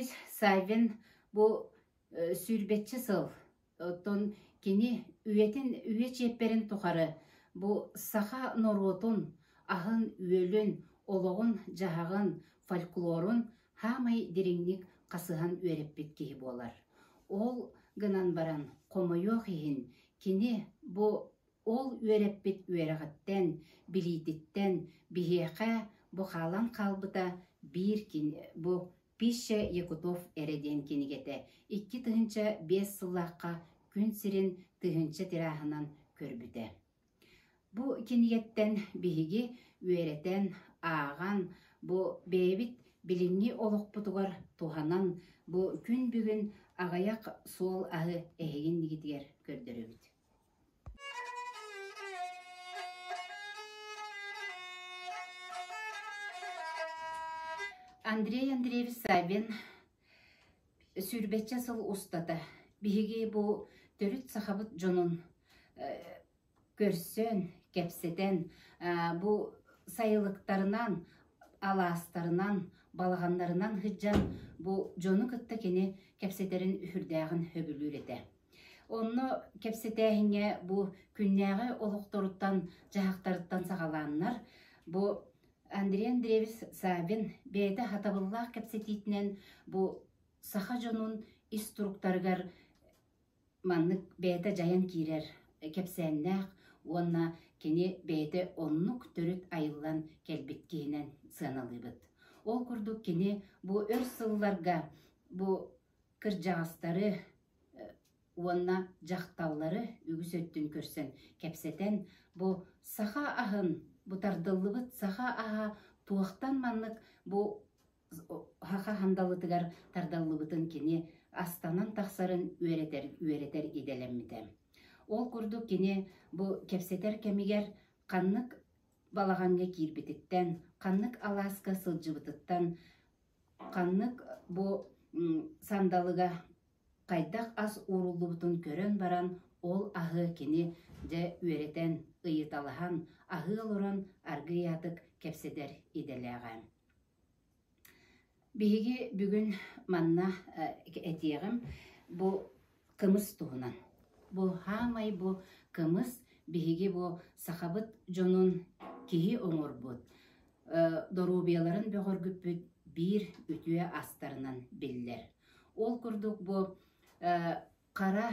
Андреевич Саввин бу сүүрбэччэ сыл, оттон кини үйэтин үйэ чиэппэрин тухары бу саха норуотун аһын-үөлүн, олоҕун-дьаһаҕын, фольклорун хаамай дириҥник хасыһан үөрэппит киһи буолар. Ол гынан баран, хомойуох иһин, кини бу Ол үөрэппит үөрэҕиттэн, билиититтэн биһиэхэ бу хаалан хаалбыта биир бу «Пища якутов» эрэ диэн кинигэтэ 2005 сыллаахха күн сирин тыһыынча тираһынан көрбүтэ. Бу кинигэттэн биһиги үөрэтэн, ааҕан, бу бэйэбит билиҥҥи олохпутугар туһанан, бу күн бүгүн аҕыйах суол аһы эһиги иннигитигэр көрдөрөбүт. Андрей Андреевич Саввин сүүрбэччэ сыл устата биһиги бу төрүт сахабыт дьонун көрсөн, кэпсэтэн, бу сайылыктарынан, алаастарынан, балаҕаннарынан сылдьан бу дьону кытта кини кэпсэтэрин сүрдээҕин сөбүлүүр этэ. Онно кэпсэтээһиҥҥэ бу күннээҕи олохторуттан-дьаһахтарыттан саҕалааннар, бу Андрей Андреевич Саввин бэйэтэ сатабыллаах кэпсэтиитинэн бу саха дьонун ис туруктарыгар маннык бэйэтэ дьайан киирэр кэпсээннээх уонна кини бэйэтэ оннук төрүт айыллан кэлбит киһинэн сыаналыыбыт. Ол курдук кини бу өр сылларга бу кырдьаҕастары уонна дьахталлары үгүс өттүн көрсөн кэпсэтэн, бу саха аһын, бу тардыллыбыт саха аһа туохтан маннык бу саха сандалытыгар тардыллыбытын кини астанан тахсарын үөрэтэр, үөрэтэр идэлэммитэ. Ол курдук кини бу кэпсэтэр кэмигэр ханнык балаҕаҥҥа киирбититтэн, ханнык алааска сылдьыбытыттан Ханнык бу сандалыга хайдах ас ууруллубутун көрөн баран, ол аһы кини дьэ үөрэтэн, ыйыталаһан, аһыы олорон аргыый-аатык кэпсэтэр идэлээҕэ. Биһиги бүгүн манна этиэҕим бу кымыс туһунан. Бу хаамай бу кымыс биһиги бу сахабыт дьонун киһи оҥорбут, доруобуйаларын бөҕөргүппүт биир үтүө астарынан биллэр. Ол курдук бу хара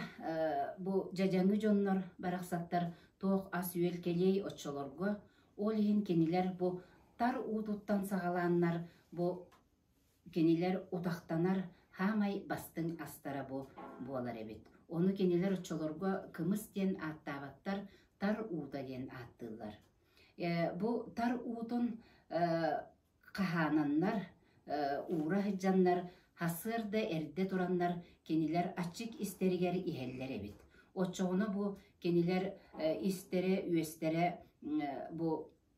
бу дьадьаҥы дьоннор барахсаттар туох ас-үөл кэлиэй оччолорго, ол иһин кинилэр бу тар уутуттан саҕалааннар бу Кинилэр утахтанар хаамай бастыҥ астара бу буолар эбит. Ону кинилэр оччолорго кымыс диэн ааттаабаттар, тар уута диэн ааттыыллар. Бу тар уутун хаһаананнар, уура сылдьаннар, сарсыарда эрдэ тураннар кинилэр аччык истэригэр иһэллэр эбит. Оччоҕуна бу кинилэр истэрэ-үөстэрэ бу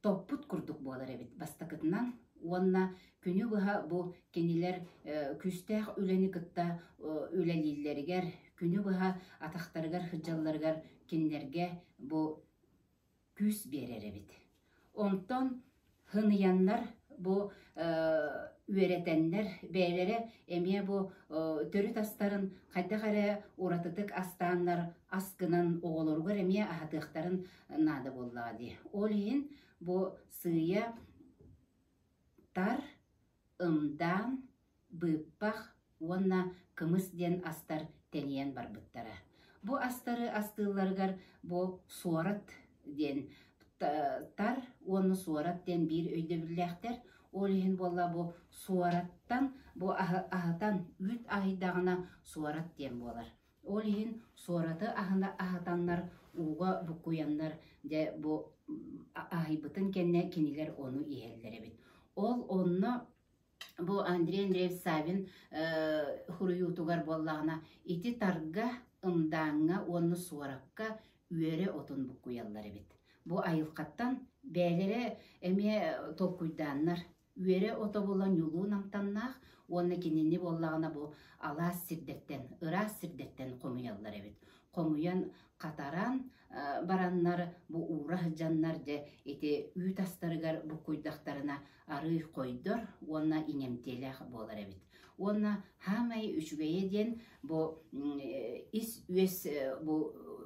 топпут курдук буолар эбит бастакытынан уонна күнү быһа бу кинилэр күүстээх үлэни кытта үлэлииллэригэр күнү быһа атахтарыгар сылдьалларыгар кинилэргэ бу күүс биэрэр эбит. Онтон хыныйаннар бу үөрэтэннэр бэйэлэрэ эмиэ бу төрүт астарын хайдах эрэ уратытык астааннар ас гынан оҕолоругар эмиэ аһатыахтарын наада буоллаҕа дии. Ол иһин бу сыыйа тар, ымдаан, быыппах уонна кымыс диэн астар тэнийэн барбыттара. Бу астары астыылларыгар бу суорат диэн тар уонна суорат диэн биир өйдөбүллээхтэр. Ол иһин буолла бу суораттан бу аһытан үүт аһыйдаҕына суорат диэн буолар. Ол иһин суораты аһына аһатаннар ууга буккуйаннар дьэ бу аһыйбытын кэннэ кинилэр ону иһэллэр эбит. Ол онно бу Андрей Андреевич Савин суруйуутугар буоллаҕына ити тарга, ымдааҥҥа уонна суоракка үөрэ отун буккуйаллар эбит. Бу айылҕаттан бэйэлэрэ эмиэ толкуйдааннар Үөрэ ото була ньулуун амтаннаах уонна кинини буоллаҕына бу алаас сирдэртэн, ыраас сирдэртэн хомуйаллар эбит. Хомуйан хатаран бараннар бу уура сылдьаннар дьэ ити үүт астарыгар буккуйдахтарына арыы хойдор уонна иҥэмтиэлээх буолар эбит. Уонна хаамай үчүгэйэ диэн бу ис-үөс бу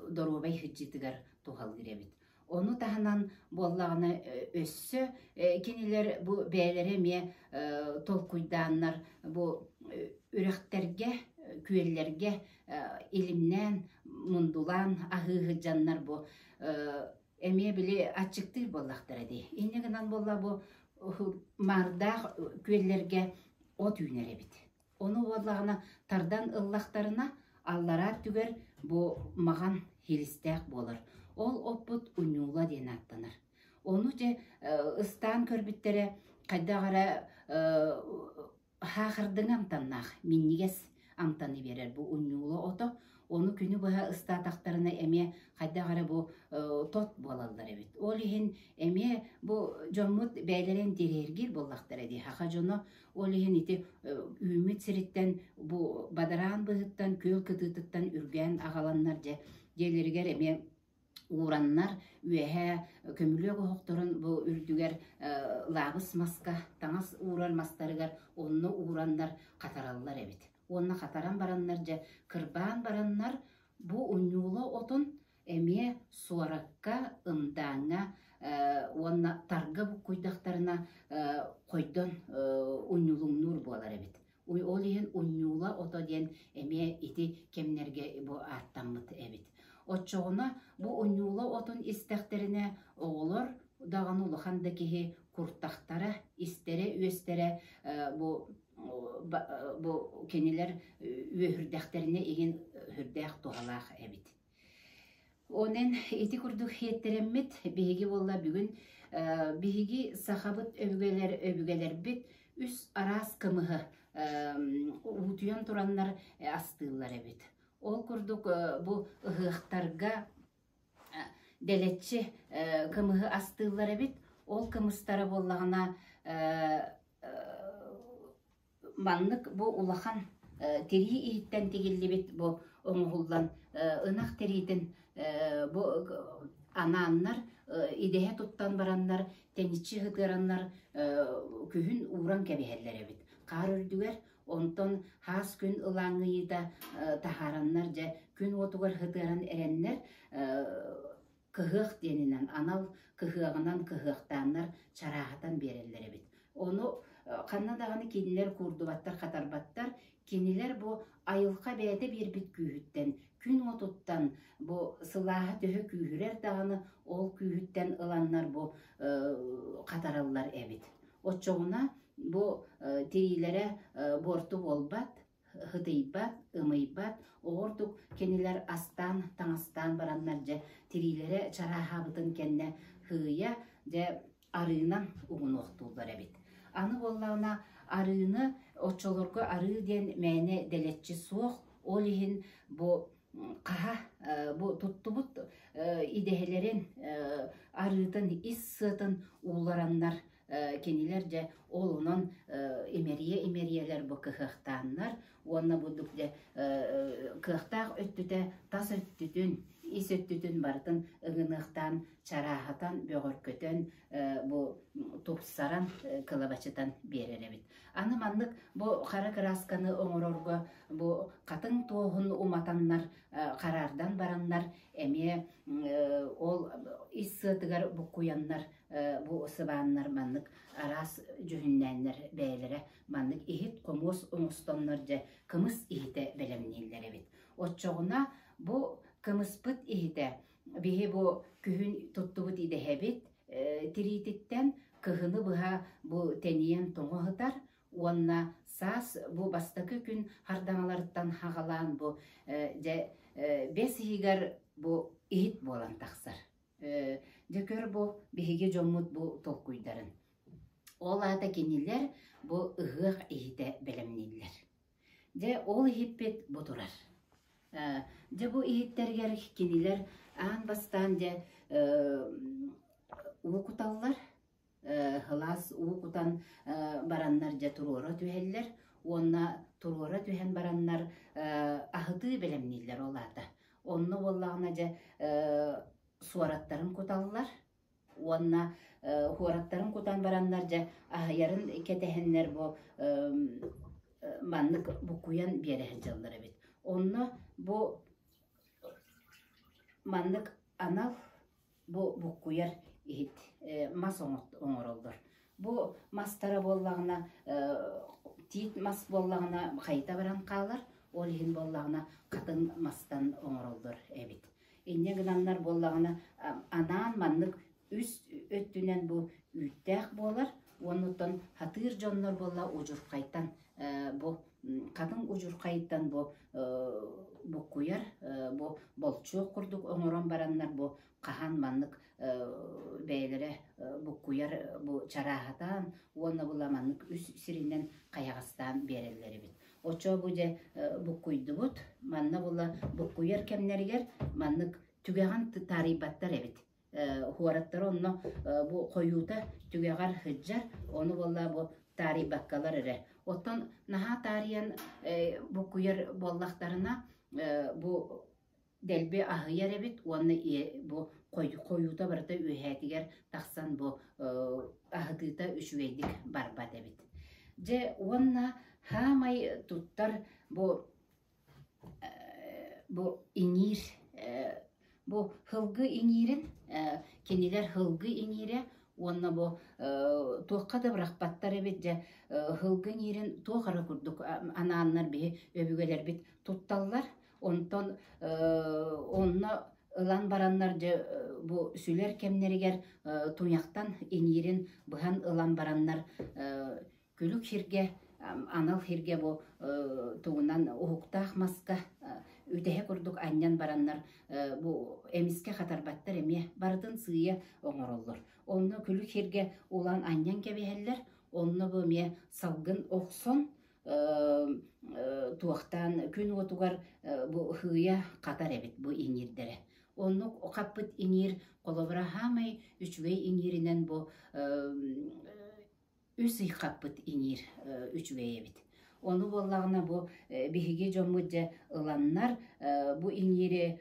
доруобай сылдьыытыгар туһалыыр эбит. Ону таһынан буоллаҕына өссө кинилэр бу бэйэлэрэ эмиэ толкуйдааннар бу үрэхтэргэ, күөллэргэ илимнээн, мундулаан аһыы сылдьаннар бу эмиэ били аччыктыыр буоллахтара дии. Инньэ гынан буолла бу маардаах күөллэргэ от үүнэр эбит. Ону буоллаҕына тардан ыллахтарына аллараа өттүгэр бу маҕан хиристээх буолар. Ол оппут унньуула диэн ааттанар. Ону дьэ ыстаан көрбүттэрэ хайдах эрэ хаахырдыҥы амтаннаах, минньигэс амтаны биэрэр бу унньуула ото. Ону күнү быһа ыстаатахтарына эмиэ хайдах эрэ бу тот буолаллар эбит. Ол иһин эмиэ бу дьоммут бэйэлэрин интэриэһиргиир буоллахтара дии. Саха дьоно Ол иһин ити үүммүт сириттэн бу бадараан быһыттан күөл кытыытыттан үргээн аҕаланнар дьэ дьиэлэригэр эмиэ уураннар үөһээ көмүлүөк оһохторун бу үрдүгэр лаабыс маска таҥас уурар мастарыгар онно уураннар хатараллар эбит. Уонна хатаран бараннар дьэ кырбаан бараннар бу унньуула отун Эмиэ суоракка, ымдааҥҥа уонна тарга буккуйдахтарына хойдон унньулуҥнуур буолар эбит. Ол иһин унньуула ото диэн эмиэ ити кэмнэргэ бу ааттаммыт эбит. Оччоҕуна бу унньуула отун истэхтэринэ оҕолор даҕаны улахан да киһи куртахтара, истэрэ-үөстэрэ бу бу кинилэр үөһүрдэхтэринэ игин сүрдээх туһалаах эбит. Онон ити курдук хиэттэрэммит биһиги буолла бүгүн биһиги сахабыт өбүгэлэр өбүгэлэрбит үс араас кымыһы уутуйан тураннар астыыллар эбит. Ол курдук бу ыһыахтарга дэлэччи кымыһы астыыллар эбит. Ол кымыстара буоллаҕына Маннык бу улахан тирии иһиттэн тигиллибит бу оҥоһуллан ынах тириитин бу анааннар идэһэ туттан бараннар тэниччи сытыараннар күһүн ууран кэбиһэллэр эбит. Хаар үрдүгэр онтон хаас күн ылааҥыйыыта таһаараннар дьэ күн уотугар сытыаран эрэннэр кыһыах диэнинэн анал кыһыаҕынан кыһыахтааннар чарааһатан биэрэллэр эбит. Ону ханна даҕаны кинилэр куурдубаттар, хатарбаттар. Кинилэр бу айылҕа бэйэтэ биэрбит күүһүттэн, күн уотуттан бу сылааһа төһө күүһүрэр даҕаны ол күүһүттэн ыланнар бу хатараллар эбит. Оччоҕуна бу тириилэрэ буорту буолбат, һытыйбат, ымыйбат, оҕордук кинилэр астаан, таҥастаан бараннар дьэ тириилэрэ чарааһаабытын кэннэ һыыйа дьэ арыынан угунуохтууллар эбит. Аны буоллаҕына арыыны оччолорго арыы диэн мээнэ дэлэччи суох, ол иһин бу хаһа бу туттубут идэһэлэрин арыытын ис сыатын уулараннар кинилэр дьэ ол онон имэрийэ-имэрийэлэр бу кыһыахтааннар уонна бурдук дьэ кыахтаах өттүтэ тас өттүтүн ис өттүтүн барытын ыгыныахтаан чарааһатан бөҕөркөтөн бу тупсаран кылабачытан биэрэр эбит. Аны маннык бу хара кыраасканы оҥорорго бу хатыҥ туоһун уматаннар хараардан бараннар эмиэ ол ис сыатыгар буккуйаннар бу сыбааннар маннык араас дьүһүннээннэр бэйэлэрэ маннык иһит-хомуос оҥостоннор дьэ кымыс иһитэ бэлэмнииллэр эбит. Оччоҕуна бу кымыспыт иһитэ биһи бу күһүн туттубут идэһэбит тириититтэн кыһыны быһа бу тэнийэн тоҥо сытар уонна саас бу бастакы күн хардаҥаларыттан хаҕалаан бу дьэ бэс иһигэр бу иһит буолан тахсар. Дьэ көр бу биһиги дьоммут бу толкуйдарын. Ол аата кинилэр бу ыһыах иһитэ бэлэмнииллэр. Дьэ ол иһиппит бу турар. Дьэ бу иһиттэригэр кинилэр аан бастаан дьэ уу куталлар, сылаас уу кутан бараннар дьэ туруора түһэллэр уонна туруора түһэн бараннар аһытыы бэлэмнииллэр ол аата. Онно буоллаҕына дьэ суораттарын куталлар уонна хуораттарын кутан бараннар дьэ аһыйарын кэтэһэннэр бу. маннык буккуйан биэрэ сылдьаллар эбит. Онно бу маннык анал бу буккуйар иһит мас оҥороллор. Бу мастара буоллаҕына тиит мас буоллаҕына хайыта баран хаалар, ол иһин буоллаҕына хатыҥ мастан оҥороллор эбит. Инньэ гынаннар буоллаҕына анаан маннык үс өттүнэн бу үүттээх буолар уонна хатыыр дьоннор буолла удьурхайтан бу хатыҥ удьурхайыттан бу буккуйар бу болчуох курдук оҥорон бараннар бу хаһан маннык бэйэлэрэ буккуйар бу чарааһатаан уонна була маннык үс сиринэн хайаҕастаан биэрэллэр эбит. Оччо бу дьэ буккуйдубут. Манна була буккуйар кэмнэригэр маннык түгэҕин таарыйбаттар эбит. Хуораттара онно бу хойуута түгэҕэр сылдьар, ону буолла бу таарыйбаккалар эрэ. Оттон наһаа таарыйан буккуйар буоллахтарына бу дэлби аһыйар эбит уонна бу хойуута барыта үөһээтигэр тахсан бу аһытыыта үчүгэйдик барбат эбит. Дьэ уонна хаамай туттар бу бу иҥиир бу һылгы иҥиирин кинилэр һылгы иҥиирэ уонна бу туохха да бырахпаттар эбит дьэ һылгы иҥиирин туох эрэ курдук анааннар биһи өбүгэлэрбит тутталлар онтон онно ылан бараннар дьэ бу сүлэр кэмнэригэр туйахтан иҥиирин быһан ылан бараннар Күлүк сиргэ, анал сиргэ бу тугунан уһуктаах маска үтэһэ курдук анньан бараннар бу эмискэ хатарбаттар эмиэ барытын сыыйа оҥороллор. Онно күлүк сиргэ улан анньан кэбиһэллэр, онно бу эмиэ салгын охсон туохтаан күн уотугар бу һыыйа хатар эбит бу иҥиирдэрэ. Оннук хаппыт иҥиир холобура хаамай үчүгэй иҥииринэн бу үс ый хаппыт иҥиир үчүгэй эбит. Ону буоллаҕына бу биһиги дьоммут дьэ ыланнар бу иҥиири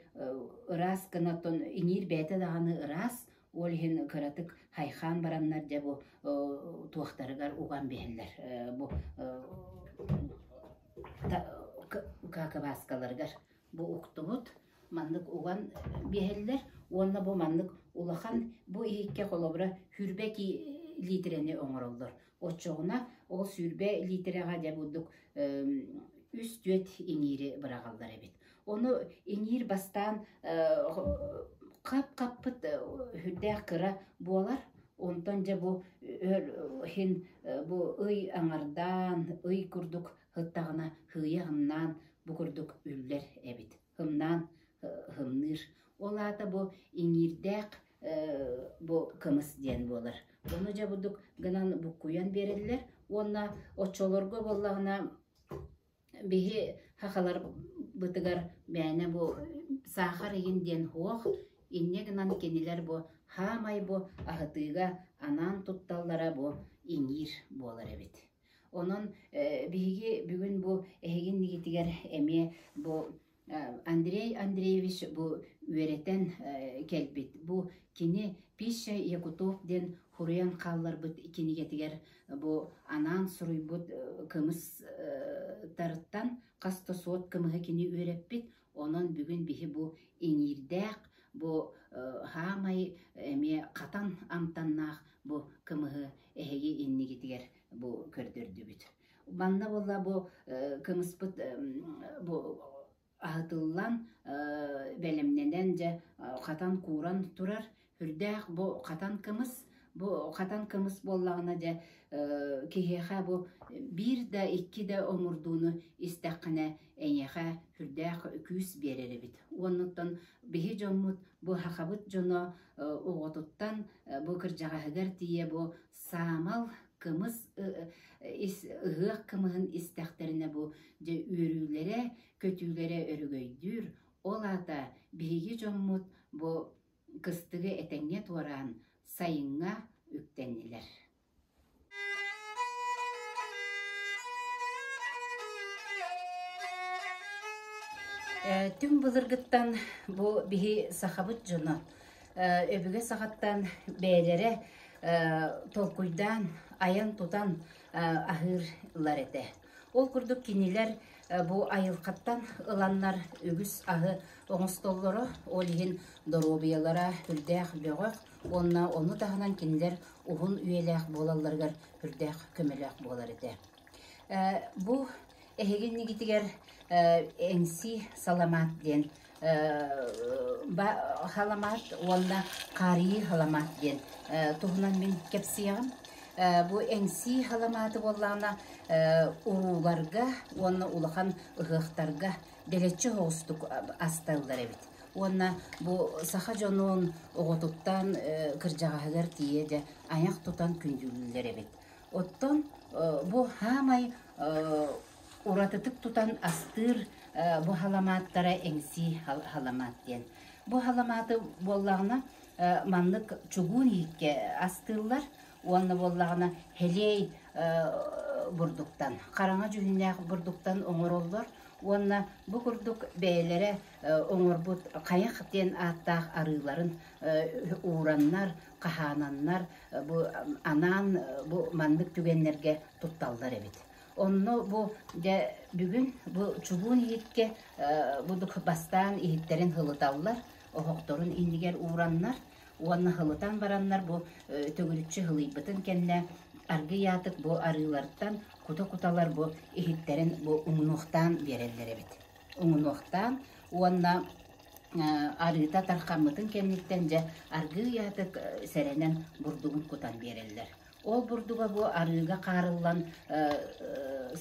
ыраас гына оттон иҥиир бэйэтэ даҕаны ыраас, ол иһин кыратык хайхаан бараннар дьэ бу туохтарыгар уган биһэллэр бу какабааскаларыгар бу уктубут маннык уган биһэллэр уонна бу маннык улахан бу иһиккэ холобура 20 лиитэрэни оҥороллор. Оччоҕуна ол 20 лиитэрэҕэ дьэ бурдук үс-түөрт иҥиири быраҕаллар эбит. Ону иҥиир бастаан хап-хаппыт сүрдээх кыра буолар. Онтон дьэ бу иһин бу ый аҥардаан, ый курдук сыттаҕына һыыйа һымнаан бу курдук үллэр эбит. Һымнаан һымныыр. Ол аата бу иҥиирдээх бу кымыс диэн буолар. Ону дьэ бурдук гынан буккуйан биэрэллэр уонна оччолорго буоллаҕына биһи сахаларбытыгар мээнэ бу саахар игин диэн суох, инньэ гынан кинилэр бу хаамай бу аһытыыга анаан тутталлара бу иҥиир буолар эбит. Онон биһиги бүгүн бу эһиги иннигитигэр эмиэ бу Андрей Андреевич бу үөрэтэн кэлбит. Бу кини «Пища якутов» диэн суруйан хаалларбыт кинигэтигэр бу анаан суруйбут кымыстарыттан хас да суот кымыһы кини үөрэппит. Онон бүгүн биһи бу иҥиирдээх, бу хаамай эмиэ хатан амтаннаах бу кымыһы эһиги иннигитигэр бу көрдөрдүбүт. Манна буолла бу кымыспыт бу аһытыллан бэлэмнэнэн дьэ хатан кууран турар үрдээх бу хатан кымыс бу хатан кымыс буоллаҕына дьэ киһиэхэ бу биир да икки да омурдууну истэххинэ эйиэхэ сүрдээх күүс биэрэр эбит. Уоннуттан биһи дьоммут бу сахабыт дьоно оҕотуттан бу кырдьаҕаһыгар тиийэ бу саамал кымыс ыһыах кымыһын истэхтэринэ бу дьэ үөрүүлэрэ, көтүүлэрэ өрөгөйдүүр. Ол аата биһиги дьоммут бу кыстыгы этэҥҥэ туораан сайыҥҥа үктэннилэр. Түҥ былыргыттан бу биһи сахабыт дьоно өбүгэ саҕаттан бэйэлэрэ толкуйдаан, айан-тутан аһыыллар этэ. Ол курдук кинилэр бу айылҕаттан ыланнар үгүс аһы оҥостоллоро, ол иһин доруобуйалара үрдээх бөҕөх уонна ону таһынан кинилэр уһун үйэлээх буолалларыгар үрдээх көмөлөөх буолар этэ. Бу эһиги иннигитигэр эҥсии саламаат диэн халамаат уонна хаарыйыы халамаат диэн туһунан мин кэпсиэҕим. Бу эҥсии халамааты буоллаҕына урууларга уонна улахан ыһыахтарга дэлэччи соҕустук асталлар эбит. Уонна бу саха дьонун оҕотуттан кырдьаҕаһыгар тиийэ дьэ айах тутан күндүлүүллэр эбит. Оттон бу хаамай уратытык тутан астыыр бу халамааттара эҥсии халамаат диэн. Бу халамааты буоллаҕына маннык чугуун иһиккэ астыыллар уонна буоллаҕына хэлиэй бурдуктан, хараҥа дьүһүннээх бурдуктан оҥороллор уонна бу курдук бэйэлэрэ оҥорбут хайах диэн ааттаах арыыларын уураннар, хаһаананнар бу анаан бу маннык түгэннэргэ тутталлар эбит. Онно бу дьэ бүгүн бу чугуун иһиккэ бу бастаан иһиттэрин һылыталлар, оһохторун иннигэр уураннар уонна һылытан бараннар бу төгүрүччү һылыйбытын кэннэ аргый аатык бу арыылартан кута-куталар бу иһиттэрин бу уҥунуохтаан биэрэллэр эбит. Уҥунуохтаан уонна арыыта тархаммытын кэнниттэн дьэ аргыый аатык сэрэнэн бурдугун кутан биэрэллэр. Ол бурдуга бу арыыга хаарыллан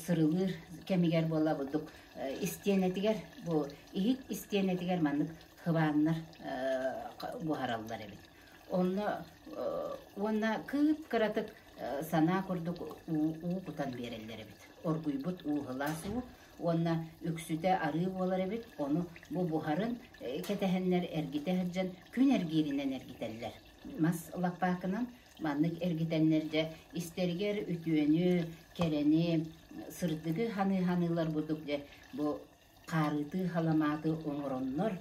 сырылыыр кэмигэр буола бурдук истиэнэтигэр бу иһит истиэнэтигэр маннык хыбааннар буһараллар эбит. Онно уонна кыып-кыратык санаа курдук уу кутан биэрэллэр эбит. Оргуйбут уу сылаас уу уонна үксүтэ арыы буолар эбит, ону бу буһарын кэтэһэннэр эргитэ сылдьан күн эргииринэн эргитэллэр. Мас лаппаакынан маннык эргитэннэр дьэ истэригэр үтүөнү, кэрэни, сырдыгы ханыы-ханыылар курдук дьэ бу хаарыытыы халамааты оҥороннор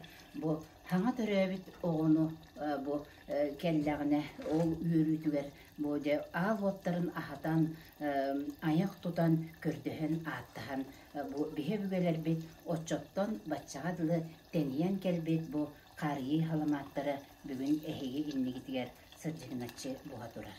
бу саҥа төрөөбүт оҕону бу кэллэҕинэ ол үөрүүтүгэр бу дьэ аал уоттарын аһатан айах тутан көрдөһөн ааттаһан бу биһи өбүгэлэрбит оччоттон баччаҕа дылы тэнийэн кэлбит бу хаарыйыы халамааттара бүгүн эһиги иннигитигэр сырдьыгыначчы буһа турар.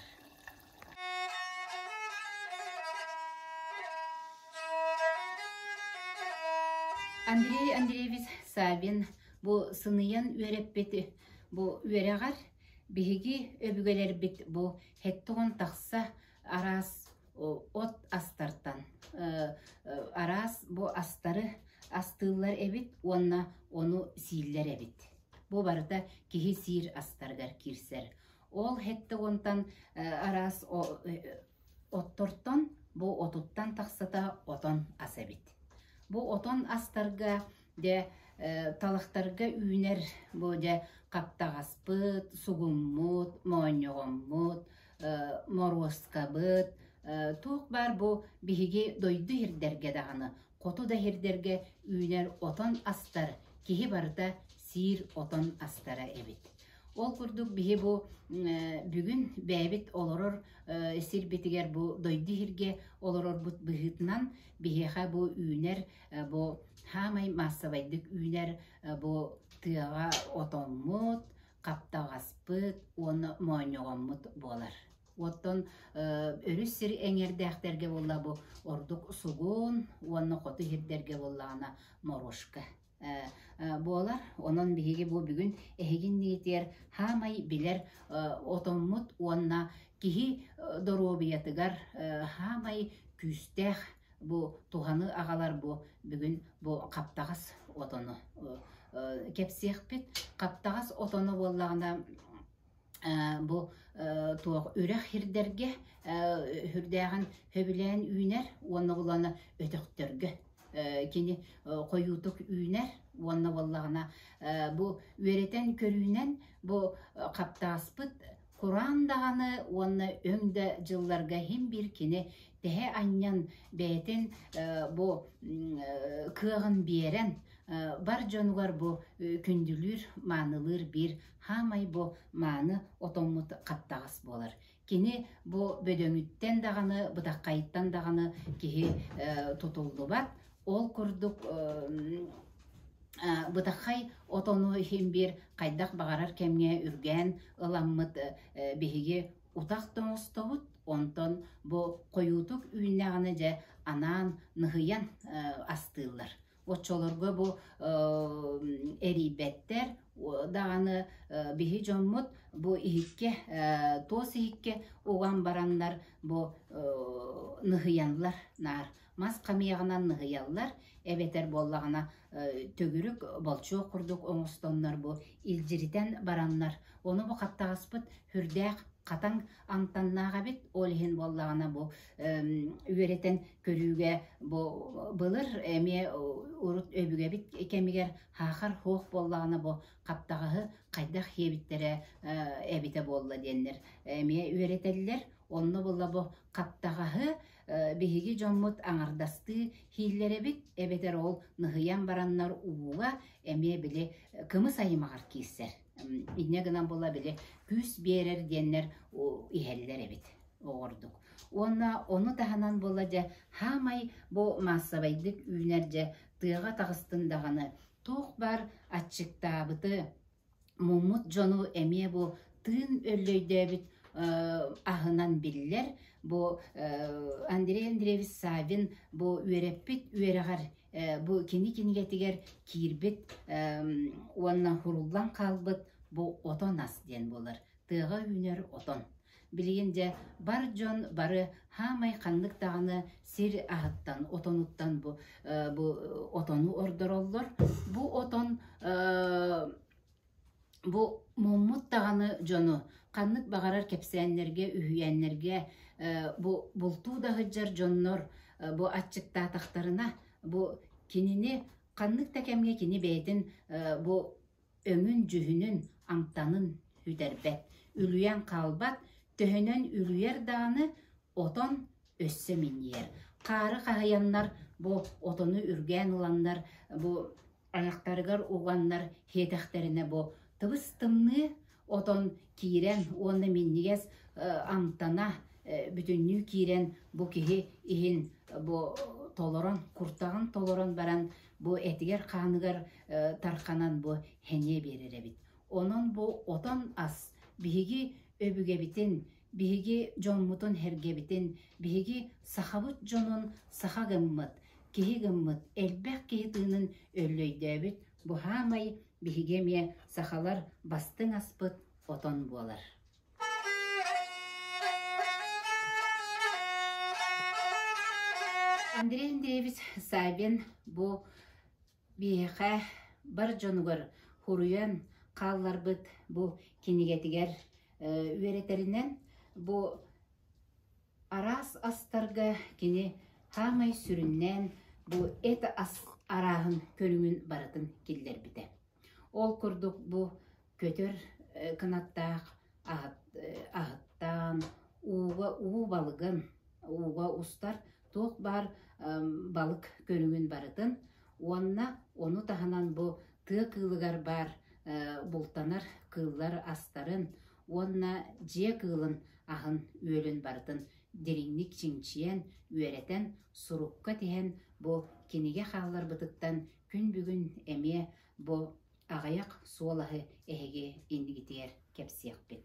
Андрей Андреевич Савин бу сыныйан үөрэппит бу үөрэҕэр биһиги өбүгэлэрбит бу 70 тахса араас от астартан араас бу астары астыыллар эбит уонна ону сииллэр эбит. Бу барыта киһи сиир астарыгар киирсэр. Ол 70-тан араас оттортон бу отуттан тахсата отон ас эбит. Бу отон астарга дьэ талахтарга үүнэр бу дьэ хаптаҕаспыт, сугуммут, моонньоҕоммут, моруоскабыт, туох баар бу биһиги дойду иһирдэргэ даҕаны, хоту да иһирдэргэ үүнэр отон астар киһи барыта сиир отон астара эбит. Ол курдук биһи бу бүгүн бэйэбит олорор сирбитигэр бу дойду иһиргэ олорорбут быһыытынан биһиэхэ бу үүнэр бу хаамай маассабайдык үүнэр бу тыаҕа отоммут, хаптаҕаспыт уонна моонньоҕоммут буолар. Оттон өрүс сир эҥэрдээхтэргэ буолла бу ордук сугун уонна хоту сирдэргэ буоллаҕына морошка буолар. Онон биһиги бу бүгүн эһиги иннигитигэр хаамай билэр отоммут уонна киһи доруобуйатыгар хаамай күүстээх бу туһаны аҕалар бу бүгүн бу хаптаҕас отону кэпсиэхпит. Хаптаҕас отону буоллаҕына бу туох үрэх сирдэргэ сүрдээҕин сөбүлээн үүнэр уонна булана өтөхтөргө кини хойуутук үүнэр уонна буоллаҕына бу үөрэтэн көрүүнэн бу хаптааспыт кураан даҕаны уонна өҥ да дьылларга иһин биир кини тэһэ анньан бэйэтин бу кыаҕын биэрэн. бар дьонугар бу күндүлүүр, маанылыыр биир хаамай бу мааны отоммут хаптаҕас буолар. Кини бу бөдөҥүттэн даҕаны, бытаххайыттан даҕаны киһи тутуллубат. Ол курдук бытаххай отону иһин биир хайдах баҕарар кэмҥэ үргээн ыламмыт биһиги утах да оҥостобут, онтон бу хойуутук үүннэҕинэ дьэ анаан ныһыйан астыыллар. Оччолорго бу эрийбэттэр даҕаны биһи дьоммут бу иһиккэ туос иһиккэ уган бараннар бу ныһыйаллар наар мас хамыйаҕынан ныһыйаллар эбэтэр буоллаҕына төгүрүк болчуох курдук оҥостоннор бу илдьиритэн бараннар ону бу хаптаҕаспыт сүрдээх хатаҥ амтаннаах эбит ол иһин буоллаҕына бу үөрэтэн көрүүгэ бу былыр эмиэ урут өбүгэбит кэмигэр хаахар хуох буоллаҕына бу хаптаҕаһы хайдах сиэбиттэрэ эбитэ буолла диэннэр эмиэ үөрэтэллэр онно буолла бу хаптаҕаһы биһиги дьоммут аҥардастыы хииллэр эбит эбэтэр ол ныһыйан бараннар ууга эмиэ били кымыс аймаҕар киирсэр инньэ гынан була били күүс биэрэр диэннэр иһэллэр эбит оҕордук уонна ону таһынан була дьэ хаамай бу маассабайдык үүнэр дьэ тыаҕа таҕыстын даҕаны туох баар аччыктаабыты муммут дьону эмиэ бу тыын өллөйдөөбүт аһынан биллэр. Бу Андрей Андреевич Саввин бу үөрэппит үөрэҕэр бу кини кинигэтигэр киирбит уонна хуруллан хаалбыт бу отон ас диэн буолар. Тыаҕа үүнэр отон. Билигин дьэ бар дьон бары хаамай ханнык даҕаны сир аһыттан, отонуттан бу, бу отону ордороллор. Бу отон бу муммут даҕаны дьону ханнык баҕарар кэпсээннэргэ, үһүйээннэргэ бу бултуу да сылдьар дьоннор бу аччыктаатахтарына бу кинини ханнык да кэмҥэ кини бэйэтин бу өҥүн-дьүһүнүн, амтанын сүтэрбэт, үлүйэн хаалбат, төһөнөн үлүйэр даҕаны отон өссө минньийэр. Хаары хаһыйаннар бу отону үргээн ыланнар бу айахтарыгар уганнар сиэтэхтэринэ бу тыбыс-тымныы отон киирэн уонна минньигэс амтана бүтүннүү киирэн бу киһи иһин бу толорон куртаҕын толорон баран бу этигэр-хааныгар тарханан бу сэниэ биэрэр эбит. Онон бу отон ас биһиги өбүгэбитин, биһиги дьоммутун-сэргэбитин, биһиги сахабыт дьонун саха гыммыт, киһи гыммыт, элбэх киһи тыынын өллөйдөөбүт бу хаамай биһиги эмиэ сахалар бастыҥ аспыт отон буолар. Андрей Андреевич Савин бу биһиэхэ бар дьонугар хуруйан хаалларбыт бу кинигэтигэр үөрэтэринэн бу араас астарга кини хаамай сүрүннээн бу эт ас арааһын көрүҥүн барытын киллэрбитэ. Ол курдук бу көтөр кынаттаах аһыттаан ууга уу балыгын ууга устар туох баар балык көрүҥүн барытын уонна ону таһынан бу тыа кыылыгар баар бултанар кыыллар астарын уонна дьиэ кыылын аһын үөлүн барытын дириҥник чинчийэн, үөрэтэн, сурукка тиһэн бу кинигэ хаалларбытыттан күн бүгүн эмиэ бу аҕыйах суолаһы эһиги иннигитигэр кэпсиэхпит.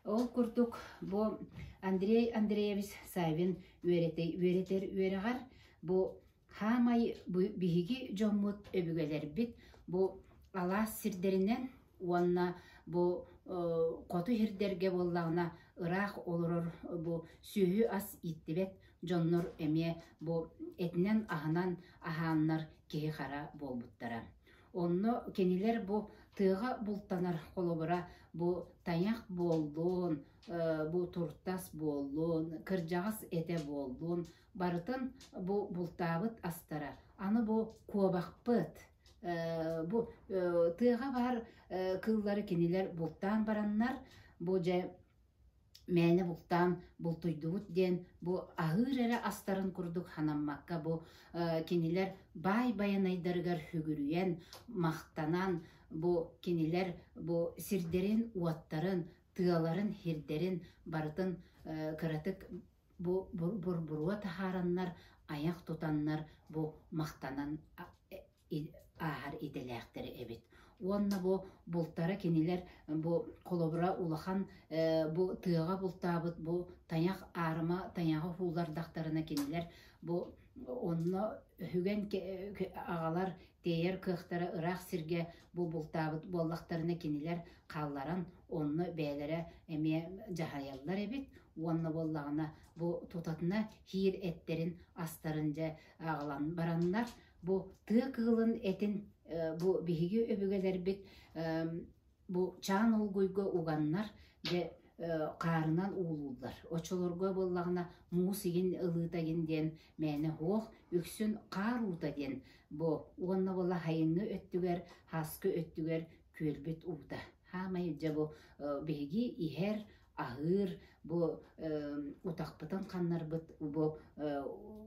Ол курдук бу Андрей Андреевич Савин үөрэтэр үөрэҕэр бу хаамай биһиги дьоммут өбүгэлэрбит бу алаас сирдэринэн уонна бу хоту сирдэргэ буоллаҕына ыраах олорор бу сүөһү ас ииттибэт дьоннор эмиэ бу этинэн-аһынан аһааннар киһи-хара буолбуттара. Онно кинилэр бу тыаҕа бултанар холобура бу тайах буоллун, бу туртас буоллун, кырдьаҕас этэ буоллун, барытын бу бултаабыт астара. Аны бу куобахпыт, бу тыаҕа баар кыыллары кинилэр бултаан бараннар, бу дьэ. Мээнэ бултаан бултуйдубут диэн бу аһыыр эрэ астарын курдук ханаммакка бу кинилэр баай байанайдарыгар сүгүрүйэн, махтанан бу кинилэр бу сирдэрин-уоттарын, тыаларын-һирдэрин барытын кыратык бу бурбуруо таһаараннар, айах тутаннар бу махтанан ааһар идэлээхтэр эбит. Уонна бу бултара кинилэр бу холобура улахан бу тыаҕа бултаабыт бу тайах аарыма тайаҕы ууллардахтарына кинилэр бу онно үһүгэн аҕалар тиэйэр кыахтара ыраах сиргэ бу бултаабыт буоллахтарына кинилэр хаалларан онно бэйэлэрэ эмиэ дьаһайаллар эбит уонна буоллаҕына бу тутатына хиир эттэрин астарын дьэ аҕалан бараннар бу тыа кыылын этин бу биһиги өбүгэлэрбит бу чаан олгуйга уганнар дьэ хаарынан уулууллар. Оччолорго буоллаҕына муус игин ылыыта игин диэн мээнэ суох, үксүн хаар уута диэн бу уонна буолла сайыҥҥы өттүгэр, һааскы өттүгэр күөлбүт уута. Хаамай дьэ бу биһиги иһэр аһыыр бу утахпытын ханнарбыт бу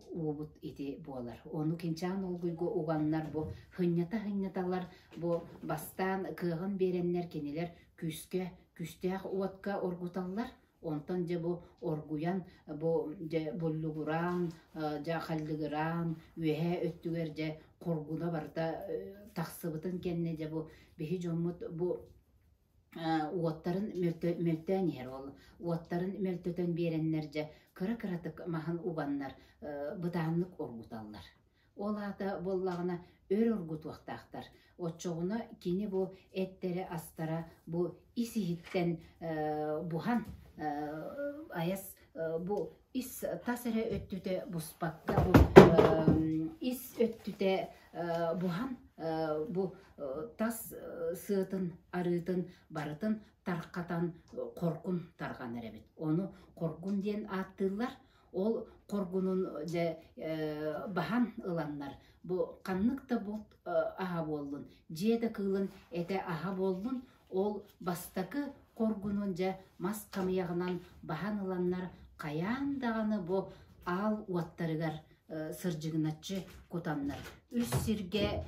уубут ити буолар. Ону кинчаан олгуйга уганнар бу хынньата-хынньаталар бу бастаан кыаҕын биэрэннэр кинилэр күүскэ күүстээх уотка оргуталлар. Онтон дьэ бу оргуйан бу дьэ буллугураан дьэ халлыгыраан үөһээ өттүгэр дьэ хоргуна барыта тахсыбытын кэннэ дьэ бу биһи дьоммут бу уоттарын мөлтөөн иһэр ол уоттарын мөлтөтөн биэрэннэр дьэ кыра-кыратык маһын уганнар бытааннык оргуталлар. Ол аата буоллаҕына өр оргутуохтаахтар. Оччоҕуна кини бу эттэрэ-астара бу ис-иһиттэн буһан айас бу ис тас эрэ өттүтэ буспакка бу ис өттүтэ буһан бу тас сыатын арыытын барытын тархатан хоргун тарҕанар эбит. Ону хоргун диэн ааттыыллар. Ол хоргунун дьэ баһан ыланнар бу ханнык да булт аһа буоллун, дьиэ да кыылын этэ аһа буоллун, ол бастакы хоргунун дьэ мас хамыйаҕынан баһан ыланнар хайаан даҕаны бу аал уоттарыгар сырдьыгыначчы кутаннар, үс сиргэ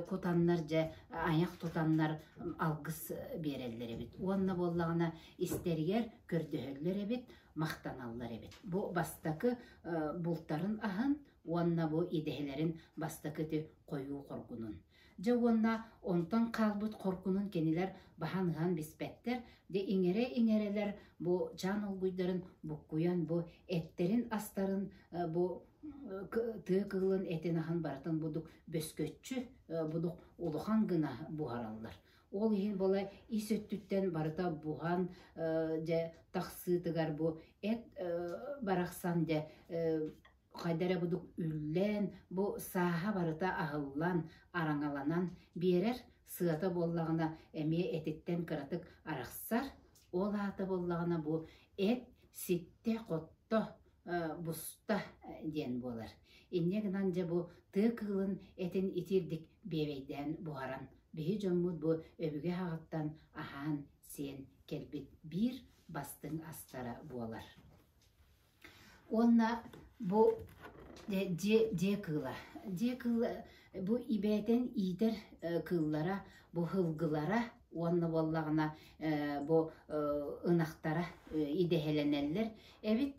кутаннар дьэ айах тутаннар алгыс биэрэллэр эбит. Уонна буоллаҕына истэригэр көрдөһөллөр эбит, махтаналлар эбит. Бу бастакы бултарын аһын уонна бу идэһэлэрин бастакы ити хойуу хоргунун. Дьэ уонна онтон хаалбыт хоргунун кинилэр баһан ыһан биспэттэр, дьэ иҥэрэ-иҥэрэлэр бу чаан олгуйдарын буккуйан бу эттэрин астарын бу тыа кыылын этин аһын барытын будук бөскөччү будук улахан гына буһараллар. Ол иһин буола ис өттүттэн барыта буһан дьэ тахсыытыгар бу эт барахсан дьэ хайда эрэ будук үллэн, бу сааһа барыта аһыллан, араҥаланан биэрэр, сыата буоллаҕына эмиэ этиттэн кыратык арахсар. Ол аата буоллаҕына бу эт ситтэ-хотто, буста диэн буолар. Инньэ гынан дьэ бу тыа кыылын этин итиирдик биэбэйдээн буһаран, биһи дьоммут бу өбүгэ аҕыттан аһаан-сиэн кэлбит биир бастыҥ астара буолар. Уонна бу дьиэ, дьиэ кыыла. Дьиэ кыыла бу ибээтэн иитэр кыыллара, бу һылгылара уонна буоллаҕына бу ынахтара идэһэлэнэллэр эбит.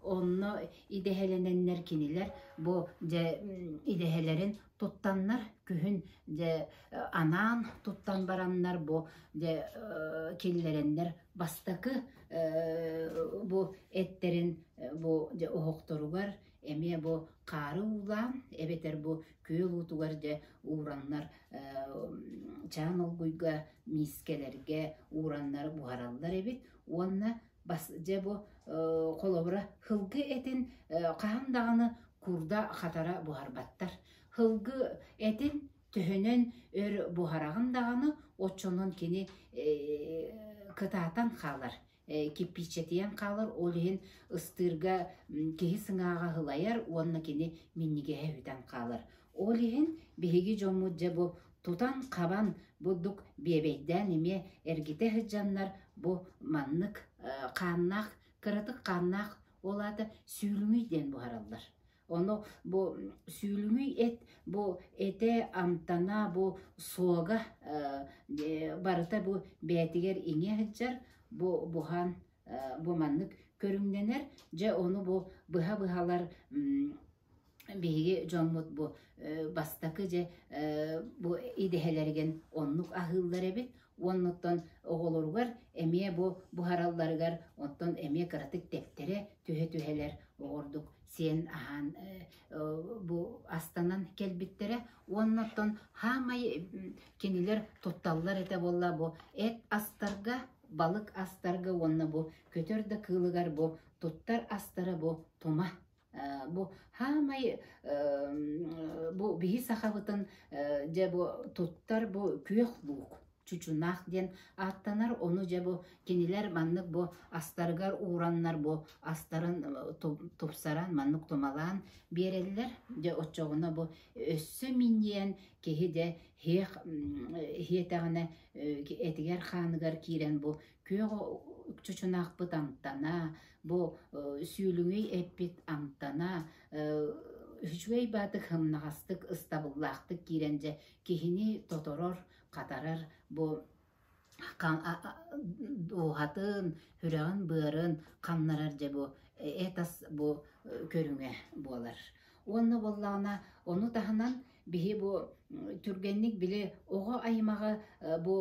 Онно идэһэлэнэннэр кинилэр бу дьэ идэһэлэрин туттаннар күһүн дьэ анаан туттан бараннар бу дьэ киллэрэннэр бастакы бу эттэрин бу дьэ оһохторугар эмиэ бу хаары уулаан эбэтэр бу күөл уутугар дьэ уураннар чаан олгуйга миискэлэргэ уураннар буһараллар эбит уонна бас дьэ бу холобура һылгы этин хаһан даҕаны курда хатара буһарбаттар һылгы этин Төһөнөн өр буһараҕын даҕаны, оччонон кини кытаатан хаалар, кирпииччэтийэн хаалар, ол иһин ыстыырга киһи сыҥааҕа сылайар уонна кини минньигэһэ бүтэн хаалар. Ол иһин биһиги дьоммут дьэ бу тутан-хабан бурдук биэбэйдээн эмиэ эргитэ сылдьаннар бу маннык Хааннаах, кыратык хааннаах, ол аата сүүлүҥүй диэн буһараллар. Ону бу сүүлүҥүй эт, бу этэ амтана, бу суога барыта бу бэйэтигэр иҥэ сылдьар, бу буһан бу маннык көрүҥнэнэр. Дьэ ону бу быһа-быһалар биһиги дьоммут бу бастакы дьэ бу идэһэлэригин оннук аһыыллар эбит. Уоннуттан оҕолоругар эмиэ бу буһаралларыгар оттон эмиэ кыратык тэптэрэ түһэ-түһэлэр оҕордук сиэн аһаан бу астанан кэлбиттэрэ. Уоннуттан хаамай кинилэр тутталлар этэ буолла бу эт астарга, балык астарга уонна бу көтөр да кыылыгар бу туттар астара бу тума. Бу хаамай бу биһи сахабытын дьэ бу туттар бу күөх луук чучунаах диэн ааттанар. Ону дьэ бу кинилэр маннык бу астарыгар уураннар бу астарын тупсаран маннык тумалаан биэрэллэр. Дьэ оччоҕуна бу өссө минньийэн киһи дьэ һиэх һиэтэҕинэ этигэр хааныгар киирэн бу күөх чучунаахпыт амтана, бу сүүлүҥүй эппит амтана үчүгэй баатык һымнаҕастык ыстабыллаахтык киирэн дьэ киһини тоторор, хатарар бу дууһатын, сүрэҕин-быарын ханнарар дьэ бу эт ас бу көрүҥэ буолар. Уонна буоллаҕына ону таһынан биһи бу түргэнник били оҕо аймаҕы бу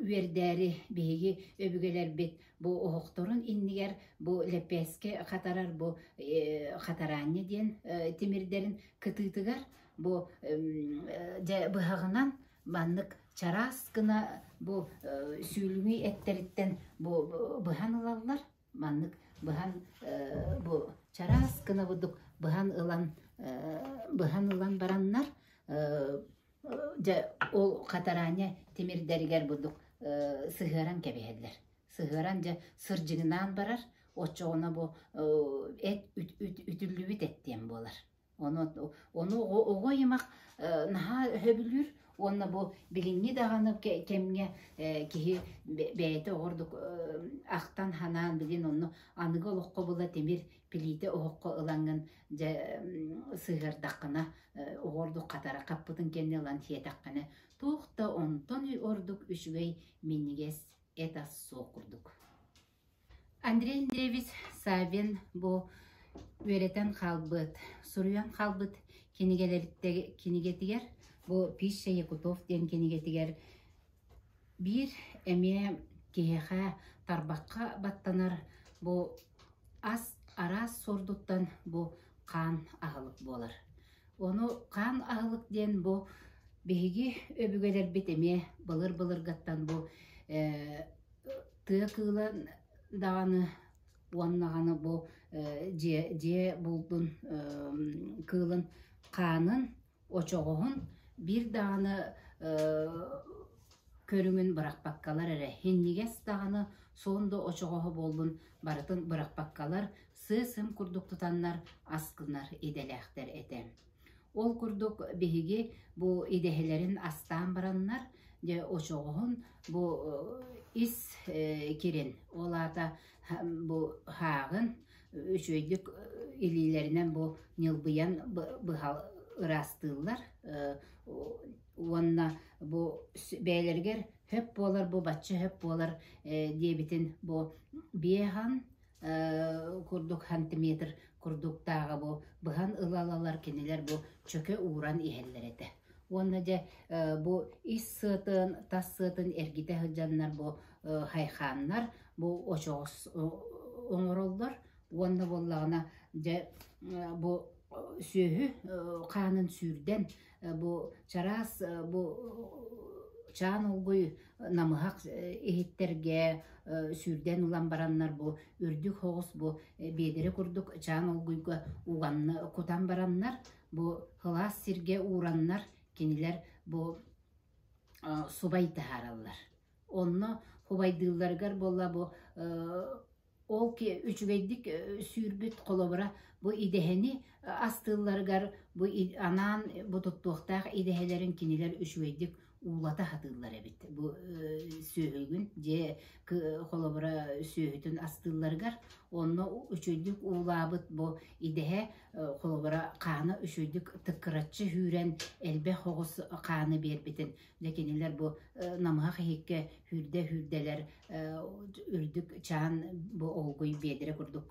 үөрдээри биһиги өбүгэлэрбит бу оһохторун иннигэр бу лэппээскэ хатарар бу хатараанньа диэн тимирдэрин кытыытыгар бу дьэ быһаҕынан маннык чараас гына бу сүүлүҥүй эттэриттэн бу быһан ылаллар. Маннык быһан бу чараас гына курдук быһан ылан быһан ылан бараннар дьэ ол хатараанньа тимирдэригэр бурдук сыһыаран кэбиһэллэр. Сыһыаран дьэ сырдьыгынаан барар, оччоҕуна бу эт үтүллүбүт эт диэн буолар. Ону, ону оҕо аймах наһаа өһөбүлүүр уонна бу билиҥҥи даҕаны кэмҥэ киһи бэйэтэ оҕордук ахтан-ханаан билин онно аныгы олоххо була тимир билиитэ оһоххо ылаҥҥын дьэ сыһыардаххына оҕордук хатара хаппытын кэннэ ылан сиэтэххинэ туох да онтон ордук үчүгэй минньигэс эт ас суох курдук. Андрей Андреевич Саввин бу үөрэтэн хаалбыт, суруйан хаалбыт кинигэтигэр бу «Пища якутов» диэн кинигэтигэр биир эмиэ киһиэхэ тарбахха баттанар бу ас араас суордуттан бу хаан аһылык буолар. Ону хаан аһылык диэн бу биһиги өбүгэлэрбит эмиэ былыр-былыргаттан бу тыа кыыла даҕаны уоннаҕаны бу дьиэ дьиэ булдун кыылын хаанын очоҕоһун биир даҕаны көрүҥүн бырахпаккалар эрэ һинньигэс даҕаны суон да очоҕоһо буоллун барытын бырахпаккалар сыа-сым курдук тутаннар ас гынар идэлээхтэр этэ. Ол курдук биһиги бу идэһэлэрин астаан бараннар, дьэ очоҕоһун бу ис кирин, ол аата бу һааҕын үчүгэйдик илиилэринэн бу ньылбыйан быһа ыраастыыллар уонна бу бэйэлэригэр хөп буолар, бу бачча хөп буолар диэбитин бу биэһан курдук сантиметр курдуктааҕы бу быһан ылалалар кинилэр бу чөкө ууран иһэллэр этэ. Уонна дьэ бу ис сыатын, тас сыатын эргитэ сылдьаннар бу хайхааннар бу очоҕос оҥороллор уонна буоллаҕына дьэ бу сүөһү хаанын сүүрдэн бу чараас бу чаан олгуй намыһах иһиттэргэ сүүрдэн ылан бараннар бу үрдүк соҕус бу биэдэрэ курдук чаан олгуйга уганна кутан бараннар бу сылаас сиргэ уураннар кинилэр бу субай таһаараллар. Онно хубайдыылларыгар буолла бу ол үчүгэйдик сүүрбүт холобура бу идэһэни астыылларыгар бу анаан бу туттуохтаах идэһэлэрин кинилэр үчүгэйдик уулата сатыыллар эбит. Бу сүөһүгүн дьиэ холобура сүөһүтүн астыылларыгар онно үчүгэйдик уулаабыт бу идэһэ холобура хаана үчүгэйдик тыккыраччы сүүрэн элбэх оҕус хааны биэрбитин дьэ кинилэр бу намыһах иһиккэ сүүрдэ сүүрдэлэр үрдүк чаан бу олгуй биэдэрэ курдук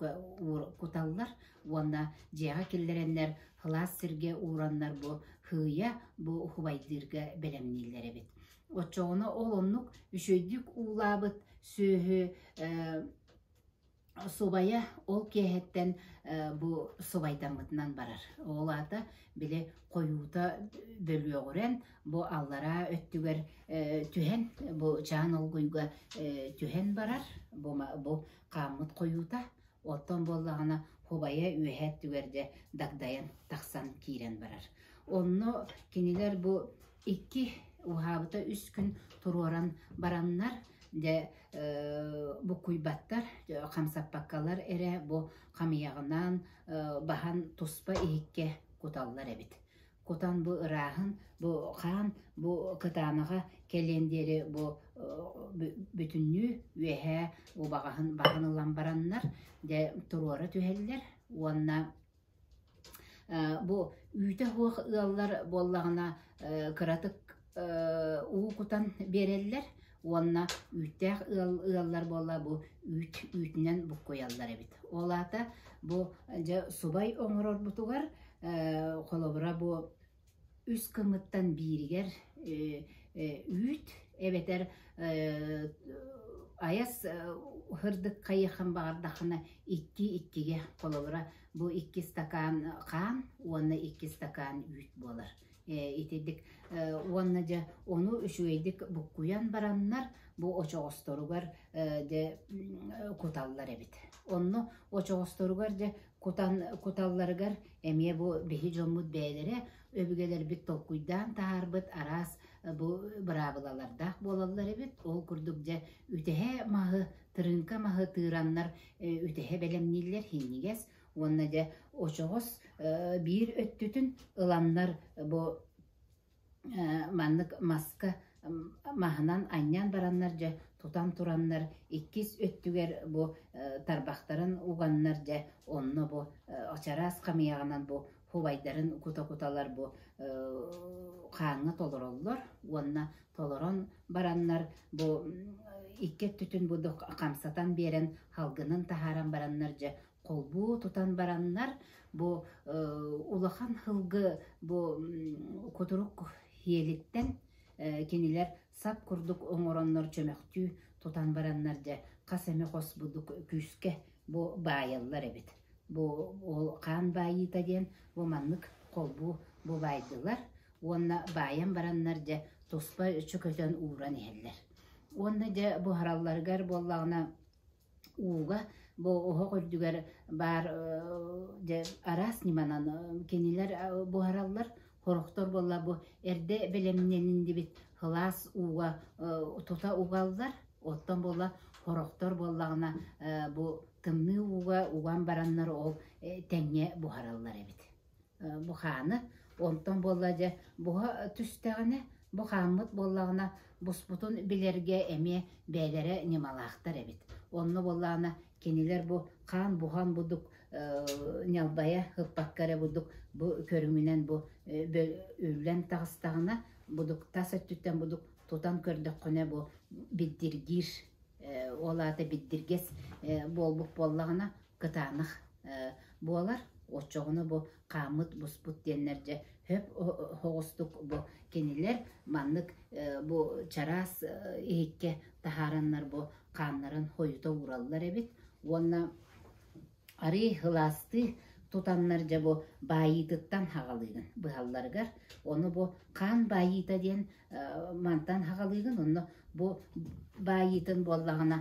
куталлар уонна дьиэҕэ киллэрэннэр сылаас сиргэ уураннар бу һыыйа бу убайдыырга бэлэмнииллэр эбит. Оччоҕуна ол оннук үчүгэйдик уулаабыт сүөһү субайа ол киэһэттэн бу субайдаммытынан барар. Ол аата били хойуута бөлүөҕүрэн бу аллараа өттүгэр түһэн бу чаан олгуйга түһэн барар бу, бу хааммыт хойуута оттон буоллаҕына хубайа үөһэ өттүгэр дьэ дагдайан тахсан киирэн барар. Онно кинилэр бу икки уһаабыта үс күн туруоран бараннар дьэ буккуйбаттар, хамсаппаккалар эрэ бу хамыйаҕынан баһан туспа иһиккэ куталлар эбит. Кутан бу ырааһын, бу хаан бу кытаанаҕа кэлиэн диэри бу бүтүннүү үөһээ убаҕаһын баһан ылан бараннар дьэ туруора түһэллэр уонна Бу үүтэ суох ыаллар буоллаҕына кыратык уу кутан биэрэллэр уонна үүттээх ыал ыаллар буолла бу үүт үүтүнэн буккуйаллар эбит. Ол аата бу дьэ субай оҥорорбутугар холобура бу үс кымыттан бииригэр үүт эбэтэр айас һырдык хайыаххын баҕардаххына икки иккигэ холобура бу икки стакан хаан уонна икки стакан үүт буолар итирдик уонна дьэ ону үчүгэйдик буккуйан бараннар бу очоҕосторугар дьэ куталлар эбит онно очоҕосторугар дьэ кутан куталларыгар эмиэ бу биһи дьоммут бэйэлэрэ өбүгэлэрбит толкуйдаан таһаарбыт араас бу быраабылалардаах буолаллар эбит. Ол курдук дьэ үтэһэ маһы, тырыыҥка маһы тыыраннар үтэһэ бэлэмнииллэр һинньигэс уонна дьэ очоҕос биир өттүтүн ыланнар бу маннык маска маһынан анньан бараннар дьэ тутан тураннар иккис өттүгэр бу тарбахтарын уганнар дьэ онно бу чараас хамыйаҕынан бу хубайдарын кута-куталар бу хааҥҥа толороллор уонна толорон бараннар бу икки өттүтүн бу хамсатан биэрэн халгынын таһааран бараннар дьэ холбуу тутан бараннар бу улахан һылгы бу кутурук һиэлиттэн кинилэр сап курдук оҥороннор чөмөхтүү тутан бараннар дьэ хас эмэ хос будук күүскэ бу баайаллар эбит. Бу ол хаан баайыыта диэн бу маннык холбуу бу баайдылар уонна баайан бараннар дьэ туспа чөкөтөн ууран иһэллэр. Уонна дьэ буһаралларыгар буоллаҕына ууга бу оһох үрдүгэр баар дьэ араас ньыманан кинилэр буһараллар хорохтор буолла бу эрдэ бэлэмнэниллибит сылаас ууга тута угаллар оттон буолла хорохтор буоллаҕына бу тымныы ууга уган бараннар ол тэҥҥэ буһараллар эбит бу хааны онтон буолла дьэ буһа түстэҕинэ бу хааммыт буоллаҕына буспутун билэргэ эмиэ бэйэлэрэ ньымалаахтар эбит онно буоллаҕына кинилэр бу хаан буһан будук ньалбайа ыппакка эрэ будук бу көрүҥүнэн бу үллэн таҕыстаҕына будук тас өттүттэн будук тутан көрдөххүнэ бу биддиргиир ол аата биддиргэс буолбут буоллаҕына кытаанах буолар. Оччоҕуна бу хааммыт буспут диэннэр дьэ хөп соҕустук бу кинилэр маннык бу чараас иһиккэ таһаараннар бу хааннарын хойута уураллар эбит уонна арыый һылаастыы тутаннар дьэ бу баайыытыттан хаҕалыыгын быһалларыгар ону бу хаан баайыыта диэн мантан хаҕалыыгын онно бу баайыытын буоллаҕына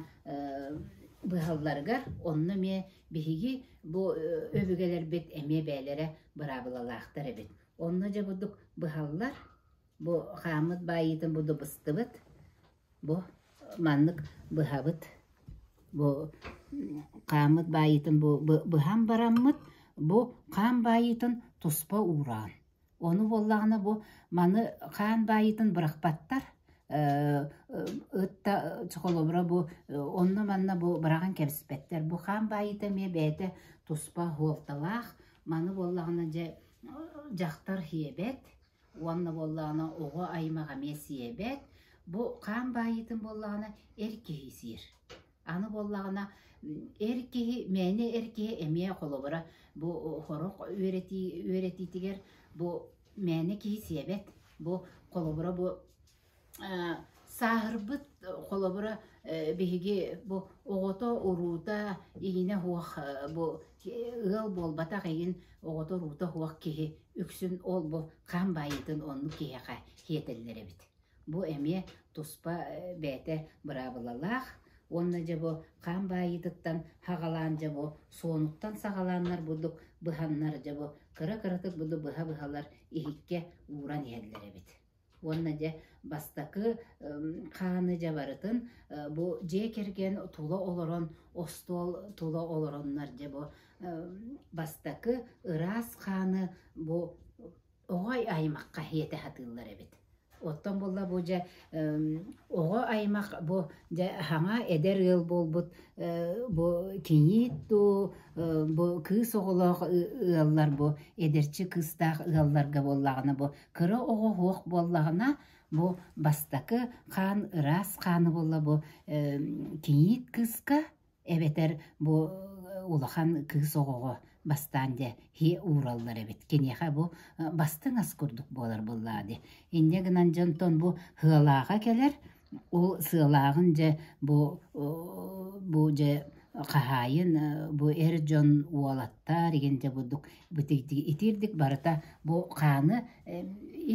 быһалларыгар онно эмиэ биһиги бу өбүгэлэрбит эмиэ бэйэлэрэ быраабылалаахтар эбит онно дьэ бурдук быһаллар бу хааммыт баайыытын буду быстыбыт бу маннык быһабыт бу хааммыт баайыытын бу быһан бараммыт бу хаан баайыытын туспа уураан. Ону буоллаҕына бу маны хаан баайыытын бырахпаттар. Ытта холобура бу онно-манна бу быраҕан кэбиспэттэр. Бу хаан баайыыта эмиэ бэйэтэ туспа суолталаах. Маны буоллаҕына дьэ дьахтар сиэбэт уонна буоллаҕына оҕо аймах эмиэ сиэбэт. Бу хаан баайыытын буоллаҕына эр киһи сиир. Аны буоллаҕына эр киһи, мээнэ эр киһи эмиэ холобура бу сорох үөрэтии үөрэтиитигэр бу мээнэ киһи сиэбэт. Бу холобура бу сааһырбыт холобура биһиги бу оҕото уруута иинэ суох бу ыал буолбатах игин оҕото уруута суох киһи үксүн ол бу хаан баайыытын оннук киһиэхэ сиэтэллэр эбит. Бу эмиэ туспа бэйэтэ быраабылалаах уонна дьэ бу хаан баайыытыттан хаҕалаан дьэ бу суонуттан саҕалааннар бурдук быһаннар дьэ бу кыра-кыратык буду быһа-быһалар иһиккэ ууран иһэллэр эбит. Уонна дьэ бастакы хааны дьэ барытын бу дьиэ кэргэн тула олорон остуол тула олороннор дьэ бу бастакы ыраас хааны бу оҕо аймахха иэтэ сатыыллар эбит. Оттон буолла бу дьэ оҕо аймах бу дьэ хаҥа эдэр ыал буолбут бу кийиит дуу бу кыыс оҕолоох ыаллар бу эдэрчи кыыстаах ыалларга буоллаҕына бу кыра оҕо суох буоллаҕына бу бастакы хаан ыраас хааны буолла бу кийиит кыыска Эбэтэр бу улахан кыыс оҕоҕо бастаан дьэ хи уураллар эбит. Киниэхэ бу бастыҥ ас курдук буолар буоллаҕа дии. Инньэ гынан дьонтон бу сыалааҕа кэлэр, ол сыалааҕын дьэ бу бу дьэ хаһаайын бу эр дьон уолаттар игин дьэ бурдук итиирдик барыта бу хааны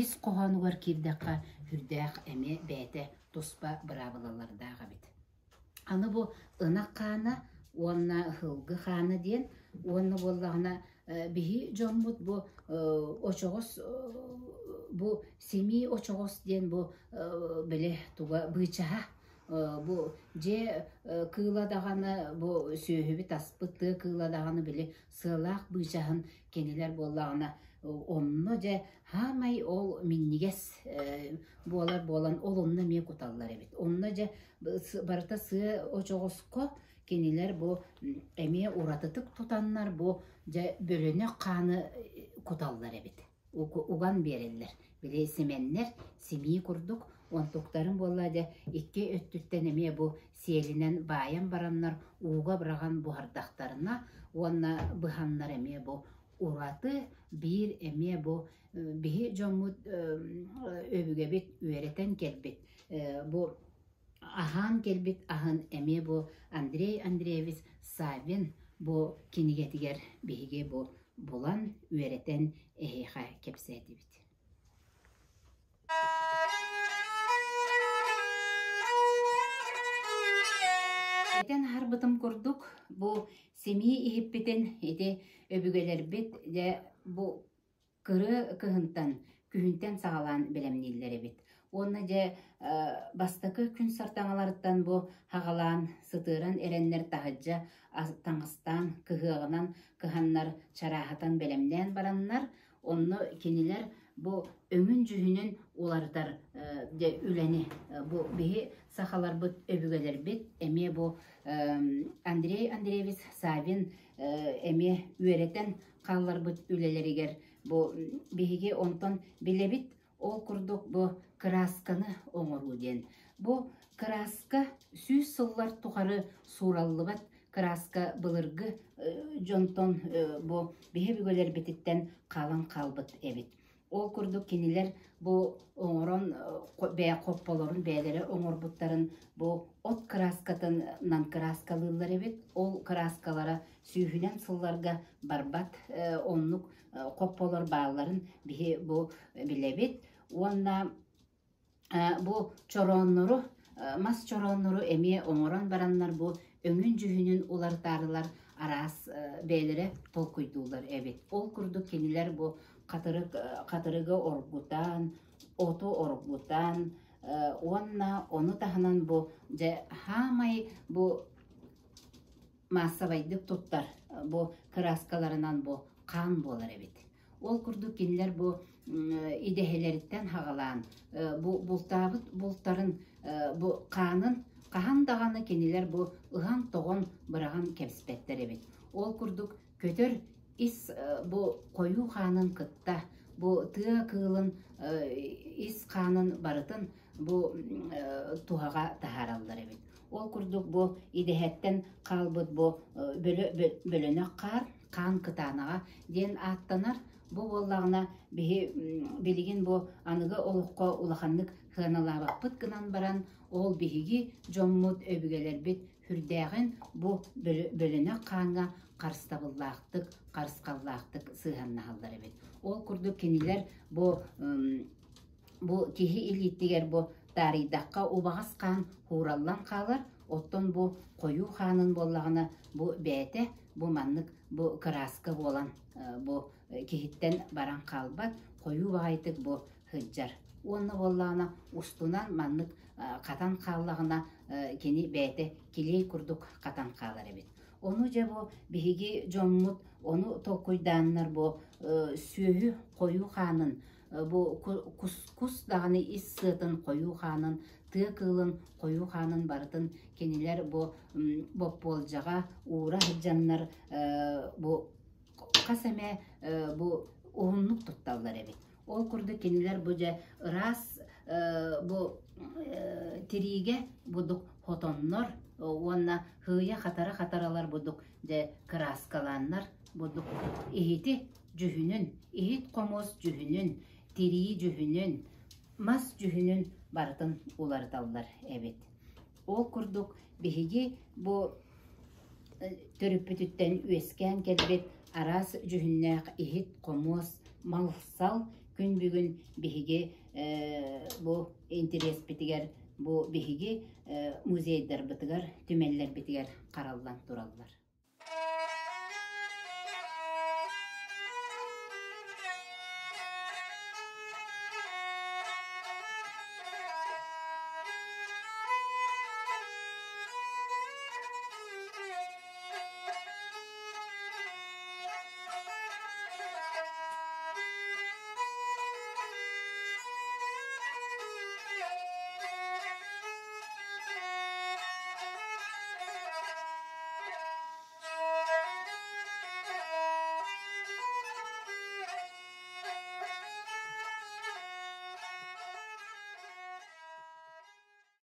ис хоһоонугар киирдэххэ сүрдээх эмиэ бэйэтэ туспа быраабылалардаах эбит. Аны бу ынах хаана уонна сылгы хаана диэн уонна буоллаҕына биһи дьоммут бу очоҕос бу симии очоҕос диэн бу били туга быычаһа бу дьиэ кыыла даҕаны бу сүөһүбүт аспыт тыа кыыла даҕаны били сыалаах быычаһын кинилэр буоллаҕына онно дьэ хаамай ол минньигэс буолар буолан ол онно эмиэ куталлар эбит онно дьэ барыта сыа очоҕоско кинилэр бу эмиэ уратытык тутаннар бу дьэ бөлөнөх хааны куталлар эбит уган биэрэллэр били симэннэр симии курдук онтуктарын буолла дьэ икки өттүттэн эмиэ бу сиэлинэн баайан бараннар ууга быраҕан буһардахтарына уонна быһаннар эмиэ бу ураты биир эмиэ бу биһи дьоммут өбүгэбит үөрэтэн кэлбит бу аһаан кэлбит аһын эмиэ бу Андрей Андреевич Саввин бу кинигэтигэр биһиги бу булан үөрэтэн эһиэхэ кэпсээтибит. Этэн аһарбытым курдук, бу симии иһиппитин ити өбүгэлэрбит дьэ бу кыры кыһынтан, күһүнтэн саҕалаан бэлэмнииллэр эбит. Уонна дьэ бастакы күн сартаҥаларыттан бу хаҕалаан сытыаран эрэннэр таһырдьа таҥастаан кыһыаҕынан кыһаннар чарааһатан бэлэмнээн бараннар Онно кинилэр бу өҥүн-дьүһүнүн уларытар дьэ үлэни бу биһи сахаларбыт өбүгэлэрбит эмиэ бу Андрей Андреевич Саввин эмиэ үөрэтэн хаалларбыт үлэлэригэр бу биһиги онтон билэбит ол курдук бу кыраасканы оҥоруу диэн. Бу кырааска сүүс сыллар тухары суураллыбат кырааска былыргы дьонтон бу биһи өбүгэлэрбититтэн хаалан хаалбыт эбит. Ол курдук кинилэр бу оҥорон бэйэ хопполорун бэйэлэрэ оҥорбуттарын бу от кырааскатынан кырааскалыыллар эбит. Ол кырааскалара сүүһүнэн сылларга барбат оннук хопполор баалларын биһи бу билэбит. Уонна Бу чорооннору, мас чорооннору эмиэ оҥорон бараннар бу өҥүн-дьүһүнүн уларытаарылар араас бэйэлэрэ толкуйдууллар эбит. Ол курдук кинилэр бу хатырык хатырыгы оргутан, оту оргутан уонна ону таһынан бу дьэ хаамай бу маассабайдык туттар бу кырааскаларынан бу хаан буолар эбит. Ол курдук кинилэр бу идэһэлэриттэн хаҕалаан бу бултаабыт бултарын бу хаанын хаһан даҕаны кинилэр бу ыһан-тоҕон быраҕан кэбиспэттэр эбит. Ол курдук көтөр ис бу хойуу хаанын кытта бу тыа кыылын ис хаанын барытын бу туһаҕа таһаараллар эбит. Ол курдук бу идэһэттэн хаалбыт бу бөлөнөх хаар хаан кытаанаҕа диэн ааттанар. Бу буоллаҕына биһи билигин бу аныгы олоххо улаханнык сыаналаабаппыт гынан баран, ол биһиги дьоммут, өбүгэлэрбит сүрдээҕин бу бөлөнөх хааҥҥа харыстабыллаахтык, харысхаллаахтык сыһыаннаһаллар эбит. Ол курдук кинилэр бу бу киһи илиитигэр бу таарыйдахха убаҕас хаан хуураллан хаалар, оттон бу хойуу хаанын буоллаҕына бу бэйэтэ бу маннык бу кырааска буолан бу киһиттэн баран хаалбат, хойуу баҕайытык бу сылдьар. Уонна буоллаҕына устунан маннык хатан хааллаҕына кини бэйэтэ килиэй курдук хатан хаалар эбит. Ону дьэ бу биһиги дьоммут ону толкуйдааннар бу сүөһү хойуу хаанын бу кус даҕаны ис сыатын хойуу хаанын, тыа кыылын хойуу хаанын барытын кинилэр бу боппуолдьаҕа уура сылдьаннар бу хас эмэ бу уһуннук тутталлар эбит. Ол курдук кинилэр бу дьэ ыраас бу тириигэ будук хотоннор уонна һыыйа хатара-хатаралар будук дьэ кырааскалааннар будук иһити дьүһүнүн, иһит-хомуос дьүһүнүн, тирии дьүһүнүн, мас дьүһүнүн барытын уларыталлар эбит. Ол курдук биһиги бу төрүппүтүттэн үөскээн кэлбит араас дьүһүннээх иһит-хомуос, мал-сал күн бүгүн биһиги бу интэриэспитигэр, бу биһиги музейдарбытыгар, түмэллэрбитигэр хараллан тураллар.